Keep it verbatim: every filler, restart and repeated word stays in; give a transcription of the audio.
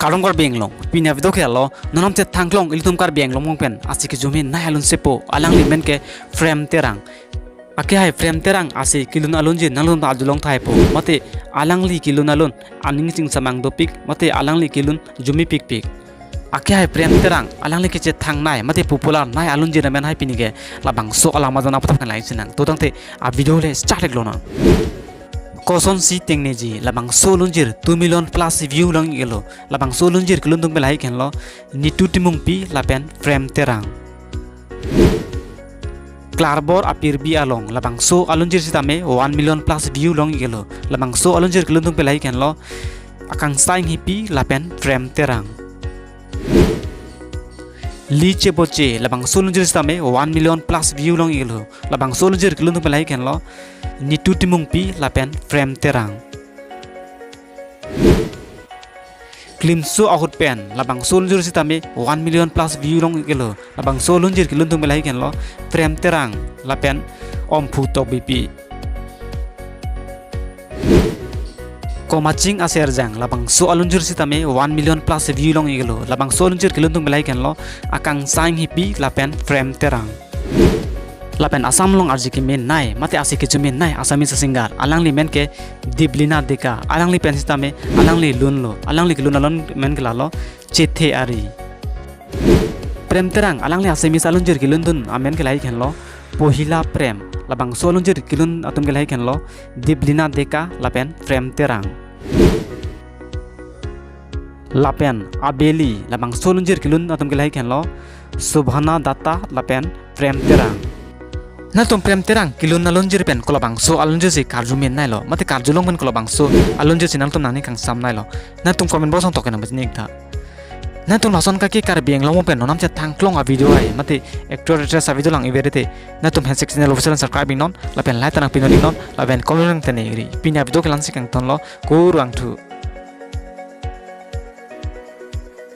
Kardom Karbi Anglong, pini avideo ke lo, non namchet thangklong ilitum Karbi Anglong mong pen ase kejum-i nai alun sepo, alangli men ke Prem Terang. Akehai Prem Terang ase kelun alunjir nanglum ta arjulong thaipo, mate alangli kelun alun aning chingsamang dopik, mate alangli kelun jum-i pikpik. Akehai Prem Terang alangli kechethangnei mate popular nai alunjir amen hai pini ke, labangso alam ajon aphuthak nang lai chenang. To tangte avideo le start-ik lonang. Kosonsi Tengneji, labangso alunjir two million plus view long-iklo. Labangso alunjir kelun atum ke lahai henlo, Nitu Timungpi lapen Prem Terang. Klarbor Apirbi Along, labangso alunjir sitame one million plus view long-iklo. Labangso alunjir kelun atum ke lahai henlo, Akangsha Enghipi lapen Prem Terang. Li Cheboche, labangso alunjir sitame one million plus view long-iklo. Labangso alunjir kelun atum ke lahai henlo, Nitu Timungpi lapen Prem Terang. Klimso Ahut Pen, labangso alunjir sitame one million plus view long-iklo. Labangso alunjir kelun atum ke lahai henlo, Prem Terang lapen Omphu Tokbipi. Komaching Aserjang, labangso alunjir sitame one million plus view long-iklo. Labangso alunjir kelun atum ke lahai henlo, Akangsha Enghipi lapen Prem Terang. Lapen Assam along arje kemenei mate ase kejum-i nai Assamese singer, alangli men ke Deblina Deka. Alangli pen sitame alangli lunlo, alangli kelun alun men ke lalo, Chethe Ari. Prem Terang alangli Assamese alunjir kelun atum amen ke lahai henlo, Pohila Prem. Labangso alunjir kelun atum ke lahai henlo, Deblina Deka lapen Prem Terang. Lapen Abeli, labangso alunjir kelun atum ke lahai henlo, Subhana Datta lapen Prem Terang. Nangtum Prem Terang kelun alunjir pen kolabangso alunjir si karju-i neilo, mate karjulong pen kolabangso alunjir si nangtum nangning kangsam neilo, nangtum comment box along tok kenang bajin-ik tha. Nangtum lason kake Karbi Anglong mong pen non namchet thangklong avideo ai, mate actor actress avideo lang-ik verete, nangtum Handshake Channel Official subscribe-iknon, lapen like ta nangpinon-iknon, lapen comment nangtene-ikri. Pini avideo ke la-ansi kangtonlo, kurvangthu.